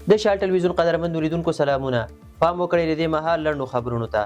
د شال ټلویزیون قدرمن اوریدونکو سلامونه. پام وکړئ د دې مهال لنډو خبرونو ته.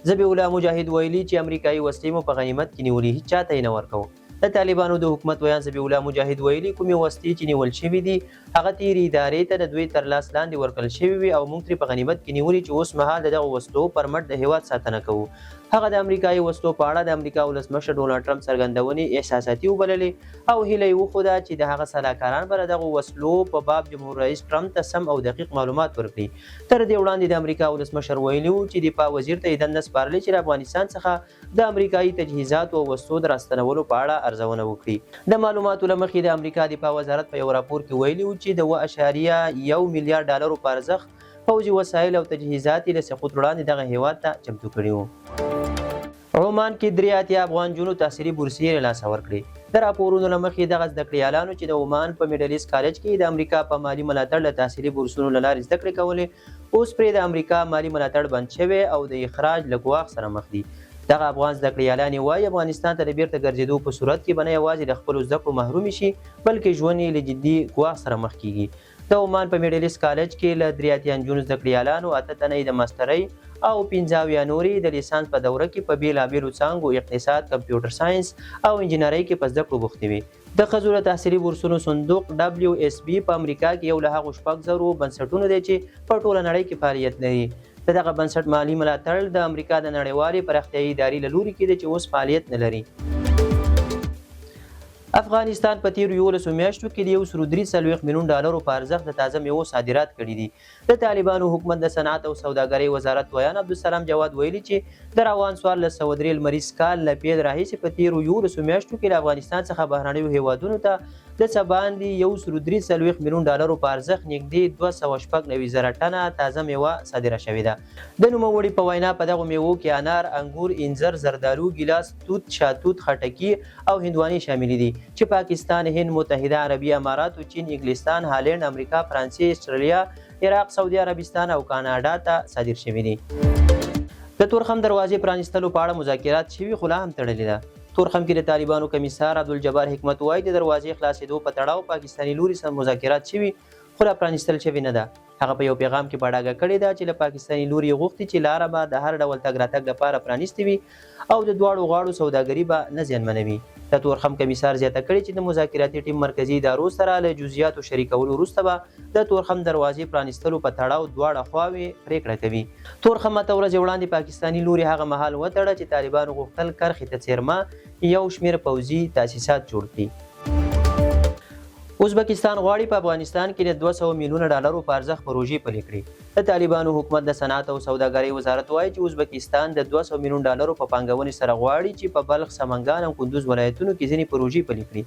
ذبیح الله مجاهد ویلي چې امریکایي وسلې مو په غنیمت کې نیولي، هیچا ته یې نه ورکوو. د طالبانو د حکومت ویاند ذبیح الله مجاهد ویلي، کومې وسلې چې نیول شوې دي هغه تېرې ادارې ته د دوی تر لاس لاندې ورکړل شوې وې او موږ ترې په غنیمت کې نیولي چې اوس مهال د دغو وسلو پر مټ د هېواد ساتنه کوو. هغه د امریکایي وسلو په اړه د امریکا ولسمشر ډونالډ ټرمپ څرګندونې احساساتي وبللې او هیله یې وښوده چې د هغه سلاکاران به د دغو وسلو په باب جمهور رئیس ټرمپ ته سم او دقیق معلومات ورکړي. تر دې وړاندې د امریکا ولسمشر ویلي وو چې دفاع وزیر ته یې دنده سپارلې چې له افغانستان څخه د امریکايي تجهیزاتو او وسلو د راستنولو په اړه ارزونه وکړي. د معلوماتو له مخې د امریکا دفاع وزارت په یوه راپور کې ویلي وو چې د 7.1 میلیارډ ډالرو په ارزښت پوځي وسایل او تجهیزات یې له سقوط وړاندې دغه هېواد ته چمتو کړي وو. عمان کې 83 افغان نجونو تحصیلي بورسیې له لاسه ورکړې. د راپورونو له مخې دغه زده کړیالانو چې د عمان په میډلیس کالج کې د امریکا په مالي ملاتړ د تحصیلي بورسونو له لارې زده کړې کولې، اوس پرې د امریکا مالي ملاتړ بند شوی او د اخراج له ګواښ سره مخ دي. دغه افغان زده کړیالانې وايي، افغانستان ته د بیرته ګرځېدو په صورت کې به نه یوازې له خپلو زده کړو محرومې شي، بلکې ژوند یې له جدي ګواښ سره مخ کېږي. د عمان په میډلیس کالج کې له 83 نجونو زده کړیالانو اته تنه یې د ماسټرۍ او 75 نورې یې د لیسانس په دوره کې په بېلابېلو څانګو اقتصاد، کمپیوټر ساینس او انجینرۍ کې په زده کړو بوختې وې. د ښځو د تحصیلي بورسونو صندوق، WSB، په امریکا کې یو له هغو 6000 بنسټونو دی چې په ټوله نړۍ کې فعالیت لري. د دغه بنسټ مالي ملاتړ د امریکا د نړیوالې پراختیايي ادارې له لوري کېده چې اوس فعالیت نه لري. افغانستان په تېرو 11 میاشتو کې د 143 میلیون ډالرو په ارزښت د تازه میوو صادرات کړي دي. د طالبانو حکومت د صنعت او سوداګرۍ وزارت ویاند عبدالسلام جواد ویلي چې د روان 1403 لمریز کال له پیل راهیسې په تېرو 11 میاشتو کې له افغانستان څخه بهرنیو هېوادونو ته د څه باندې 143 میلیون ډالرو په ارزښت نږدې 296 زره ټنه تازه میوه صادره شوې ده. د نوموړي په وینا په دغو میوو کې انار، انګور، انځر، زردالو، ګیلاس، توت، شاتوت، خټکي او هندوانې شاملې دي چې پاکستان، هند، متحده عربي اماراتو، چین، انګلستان، هالنډ، امریکا، فرانسې، اسټرالیا، عراق، سعودي عربستان او کاناډا ته صادر شوي دي. د تورخم دروازې پرانیستلو په اړه مذاکرات شوي خو لا هم تړلې ده. تورخم کې د طالبانو کمیسار عبدالجبار حکمت وايي، د دروازې خلاصېدو په تړاو پاکستاني لوري سره مذاکرات شوي خو لا پرانیستل شوې نه ده. هغه په یو پیغام کې په ډاګه کړې ده چې له پاکستاني لوري یې غوښتي چې لاره به د هر ډول تګ راتګ لپاره پرانیستې وي او د دواړو غاړو سوداګري به نه زیانمنوي. د تورخم کمیسار زیاته کړې چې د مذاکراتي ټیم مرکزي ادارو سره له جزییاتو شریکولو وروسته به د تورخم دروازې پرانیستلو په تړاو دواړه خواوې پرېکړه کوي. تورخم اته ورځې وړاندې پاکستاني لوري هغه مهال وتړه چې طالبانو غوښتل کرښې ته څېرمه یو شمېر پوځي تاسیسات جوړ کړي. ازبکستان غواړي په افغانستان کې د 200 میلیونه ډالرو په ارزښت پروژې پلې کړي. د طالبانو حکومت د صنعت او سوداګرۍ وزارت وايي چې ازبکستان د 200 میلیون ډالرو په پانګونې سره غواړي چې په بلخ، سمنګان او کندوز ولایتونو کې ځینې پروژې پلې کړي.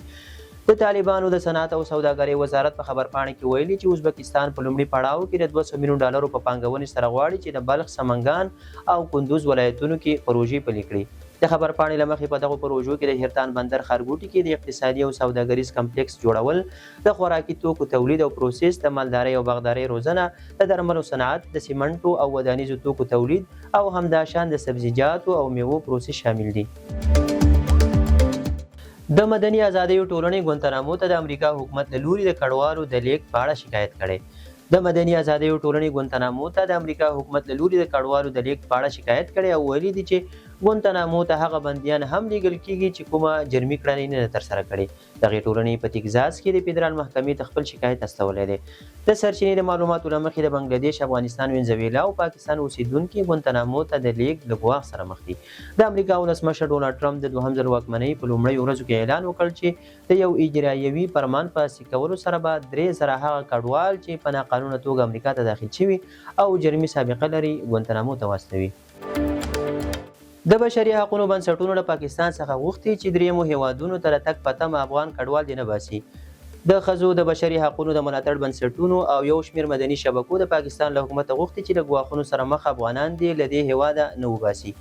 د طالبانو د صنعت او سوداګرۍ وزارت په خبرپاڼه کې ویلي چې ازبکستان په لومړي پړاو کې د 200 میلیون ډالرو په پانګونې سره غواړي چې د بلخ، سمنګان او کندوز ولایتونو کې پروژې پلې کړي. د خبرپاڼې له مخې، په دغو پروژو کې د حیرتان بندر ښارګوټي کې د اقتصادي او سوداګریز کمپلیکس جوړول، د خوراکي توکو تولید او پروسس، د مالدارۍ او باغدارۍ روزنه، د درملو صنعت، د سیمنټو او ودانیزو توکو تولید او همداشان د سبزیجاتو او میوو پروسس شامل دي. د مدني ازادیو ټولنې ګوانتانامو ته د امریکا حکومت له لوري د کډوالو د لېږد په اړه شکایت کړی. د مدني ازادیو ټولنې ګوانتانامو ته د امریکا حکومت له لوري د کډوالو د لېږد په اړه شکایت کړی او ویلي دي چې ګوانتانامو ته هغه بندیان هم لېږل کېږي چې کومه جرمي کړنه یې نه ده ترسره کړې. دغې ټولنې په تکزاس کې د فدرال محکمې ته خپل شکایت استولی دی. د سرچینې د معلوماتو له مخې د بنګله دېش، افغانستان، وینزویلا او پاکستان اوسېدونکي ګوانتانامو ته د لېږد له ګواښ سره مخ دي. د امریکا ولسمشر ډونالډ ټرمپ د دوهم ځل واکمنۍ په لومړیو ورځو کې اعلان وکړ چې د یو اجرایوي فرمان په لاسلیک کولو سره به 3000 هغه کډوال چې په ناقانونه توګه امریکا ته داخل شوي او جرمي سابقه لري ګوانتانامو ته واستوي. د بشري حقونو بنسټونو له پاکستان څخه غوښتي چې درېیمو هېوادونو ته د تګ په تمه افغان کډوال دې نه باسي. د ښځو د بشري حقونو د ملاتړ بنسټونو او یو شمېر مدني شبکو د پاکستان له حکومته غوښتي چې له ګواښونو سره مخ افغانان دې له دې هېواده نه وباسي.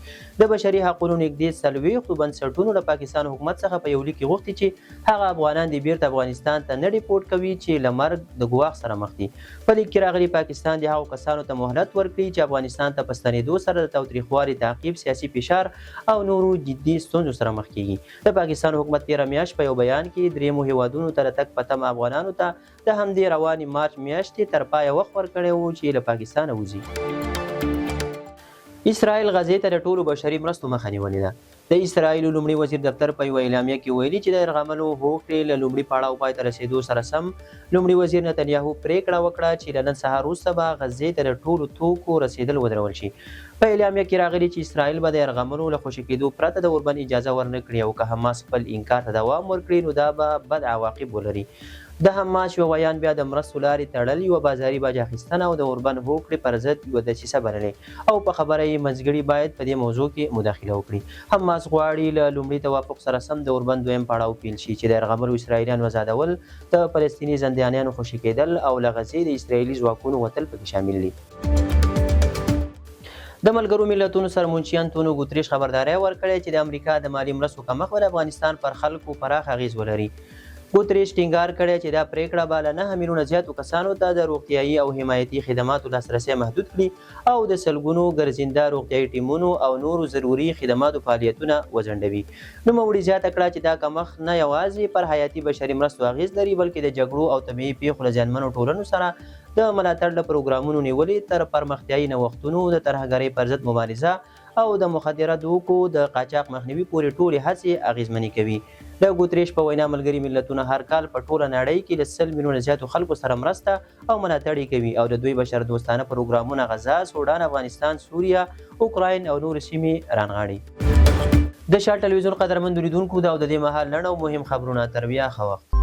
د بشري حقونو نږدې 40 بنسټونو له پاکستان حکومت څخه په یو لیک کې غوښتي چې هغه افغانان دې بیرته افغانستان ته نه ډیپورټ کوي چې له مرګ د ګواښ سره مخ دي. په لیک کې راغلي، پاکستان دې هغو کسانو ته مهلت ورکړي چې افغانستان ته په ستنېدو سره د تاوتریخوالي، تعقیب، سیاسي فشار او نورو جدي ستونزو سره مخ کېږي. د پاکستان حکومت تېره میاشت په یو بیان کې درېیمو هېوادونو ته د تګ په تمه افغانانو ته د همدې روانې مارچ میاشتې تر پایه وخت ورکړی و چې له پاکستانه وځي. اسرائیل غزې ته د ټولو بشري مرستو مخه نیولې ده. د اسرائیلو لومړي وزیر دفتر په یوه اعلامیه کې ویلي چې د یرغملو هوکړې له لومړي پړاو پای ته رسېدو سره سم لومړي وزیر نتنیاهو پرېکړه وکړه چې له نن سهار وروسته به غزې ته د ټولو توکو رسېدل ودرول شي. په اعلامیه کې راغلي چې اسرائیل به د یرغملو له خوشې کېدو پرته د اوربند اجازه ورنه کړي او که حماس خپل انکار ته دوام ورکړي نو دا به بد عواقب ولري. د حماس یوه ویاند بیا د مرستو لارې تړل یوه بازاري باج اخیستنه او د اوربند هوکړې پر ضد یوه دسیسه بللې او په خبره یې منځګړي باید په دې موضوع کې مداخله وکړي. حماس غواړي له لومړي توافق سره سم د اوربند دویم پړاو پیل شي چې د یرغملو اسراییلیانو ازادول، د فلسطیني زندیانیانو خوشې کېدل او له غزې د اسراییلي ځواکونو وتل پکې شامل دي. د ملګرو ملتونو سرمنشي انتونو ګوتریش خبرداری ورکړی چې د امریکا د مالي مرستو کمښت به د افغانستان پر خلکو پراخ اغېز ولري. ګوتریش ټینګار کړی چې دا پرېکړه به له 9 میلیونه زیاتو کسانو ته د روغتیايي او حمایتي خدماتو لاسرسی محدود کړي او د سلګونو ګرځنده روغتیايي ټیمونو او نورو ضروري خدماتو فعالیتونه وځنډوي. نوموړي زیاته کړه چې دا کمښت نه یوازې پر حیاتي بشري مرستو اغېز لري، بلکې د جګړو او طبیعي پېښو له زیانمنو ټولنو سره د ملاتړ له پروګرامونو نیولې تر پرمختیايي نوښتونو، د ترهګرۍ پر ضد مبارزه او د مخدره توکو د قاچاق مخنیوي پورې ټولې هڅې اغېزمنې کوي. د ګوتریش په وینا، ملګري ملتونه هر کال په ټوله نړۍ کې له 100 میلیونه زیاتو خلکو سره مرسته او ملاتړ یې کوي او د دوی بشردوستانه پروګرامونه غزه، سوډان، افغانستان، سوریه، اوکراین او نورې سیمې رانغاړي. د شال ټلویزیون قدرمندو لیدونکو، دا او د دې مهال لنډ او مهم خبرونه. تر بیا ښه وخت.